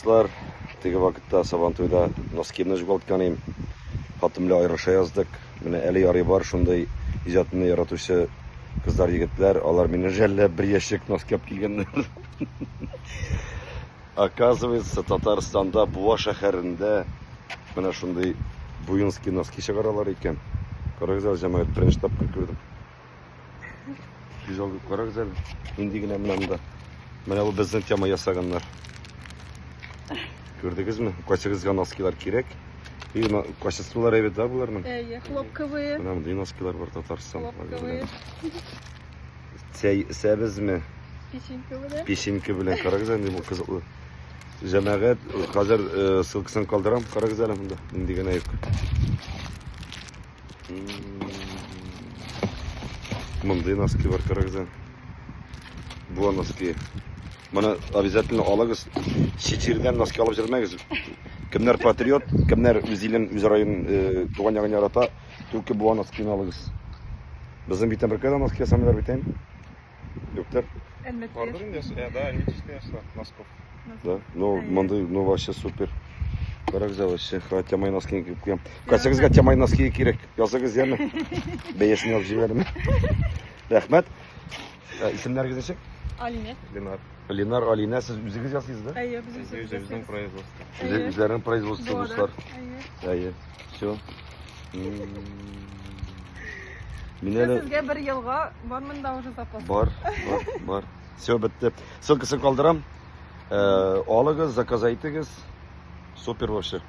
Дуслар, теге вакытта Сабантуйда носкимны югалткан идем. Хатын белән аерылыша яздык. Менә әле ярый бар шундый иҗатымны яратучы кызлар, егетләр. Алар мине жәлләп бер ящик носки алып килгәннәр. Оказывается, Татарстанда, Буа шәһәрендә менә шундый буинский носки чыгаралар икән. Карагыз әле, җәмәгать, беренче тапкыр күрдем. Күз алып карагыз әле. Нинди генә менә монда. Менә бу безнең тема ясаганнар. Күрдегезме? Кайсыгызга носкилар кирәк? И, качестволар әйбәт, да, боларның? Әйе, хлопковые. Менә мондый носкилар бар Татарстан. Хлопковые. Сәй, сәбезме? Печенька белән. Печенька белән. Карагыз әле, бу кызыклы. Җәмәгать, хәзер ссылкасын калдырам. Карагыз әле монда. Нинди генә юк. Мондый носки бар, карагыз әле. Бу носки. Моны обязательно алыгыз. Чит җирдән носки алып йөрмәгез. Кемнәр патриот, кемнәр үз илен, үз районын, э, туган ягын ярата, только бу носкины алыгыз. Безнең битән беркайда носки ясамыйлар бит әйме? Юктыр. Әлмәттә. Бардыр инде, да, әлмәттә ясала, носков. Да, ну, мондый, ну, вообще супер. Карагыз вообще, ха, тямай носки киеп куям. Кайсыгызга тямай носки кирәк? Языгыз, яме. Бәясен язып җибәрәм. Рәхмәт. Э, Исемнәрегез ничек? Алинә. Ленар. Ленар, Алинә, сез үзегез ясыйсыз, да? Әйе, без үзебез Үзебезнең ясыйбыз. производство. Үзе- Әйе. Үзләренең производство, Буада. дуслар. Әйе. Әйе. Все. Мин әле Сезгә бер елга бар монда уже запас. бар, бар, бар. Все бетте. Ссылкасын калдырам. Э, алыгыз, заказ әйтегез. Супер вообще.